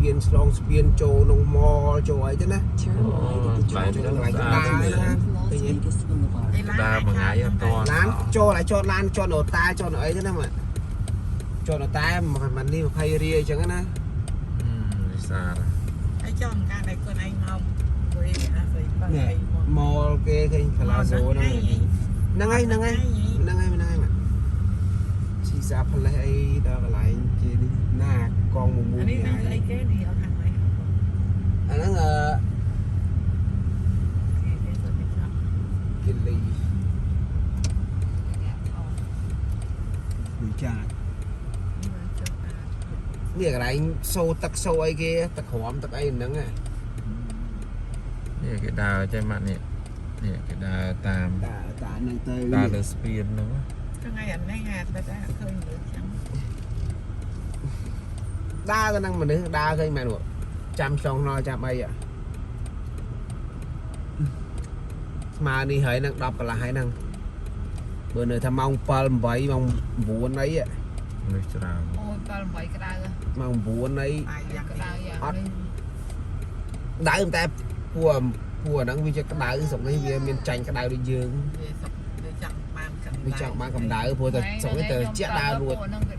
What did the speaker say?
ពានឆ្លងស្ពានចូលក្នុង mall ចូលអីទៅណា Turn right at the កន្លែង traffic ហ្នឹង light ស្អាត to Las Vegas Boulevard. ដើរមួយថ្ងៃអត់ទាន់ ឡានចូលឲ្យចតឡានចតនៅតែចតនៅអីទៅណាមកចតនៅតែមិននេះ20រៀលអញ្ចឹងណា នេះស្អាត ហើយចំការដែលខ្លួនឯងមកព្រោះអាស្អីបើ នេះ អីមក mall គេឃើញ Palazzo ហ្នឹងហ្នឹងហើយហ្នឹងហើយហ្នឹងហើយហ្នឹងហើយមកស៊ីសាផ្លេសអីដល់កន្លែងគេនេះណាកងមួយមួយ អានេះនឹងស្អីគេនេះអត់ខាងនេះ អាហ្នឹងអឺ គេគេទៅគេចង់ គីលីមួយចាតនេះកន្លែងសូទឹកសូអីគេទឹកក្រមទឹកអីហ្នឹង នេះគេដើរចេះម៉ាក់នេះនេះគេដើរតាម តាតាហ្នឹងទៅ ដើរលើស្ពានហ្នឹង ថ្ងៃអានេះហាតែតែឃើញលើចាំ ដើរទៅហ្នឹងមនុស្សដើរឃើញមែនចាំឆ្លងណល់ចាំអីស្មើនេះហើយនឹង10កន្លះហើយហ្នឹងបើនៅថាម៉ោង7 8ម៉ោង9អី មនុស្សច្រើន អូយ7 8ក្តៅ ម៉ោង9អី អាយ៉ា ក្តៅយ៉ាងនេះ ដៅតែពួកពួកហ្នឹងវាជាក្តៅស្រុកនេះវាមានចាញ់ក្តៅដូចយើង វាសុកវាចង់បានកម្ដៅ វាចង់បានកម្ដៅព្រោះតែស្រុកនេះទៅជាក់ដើររួច ហ្នឹងគេ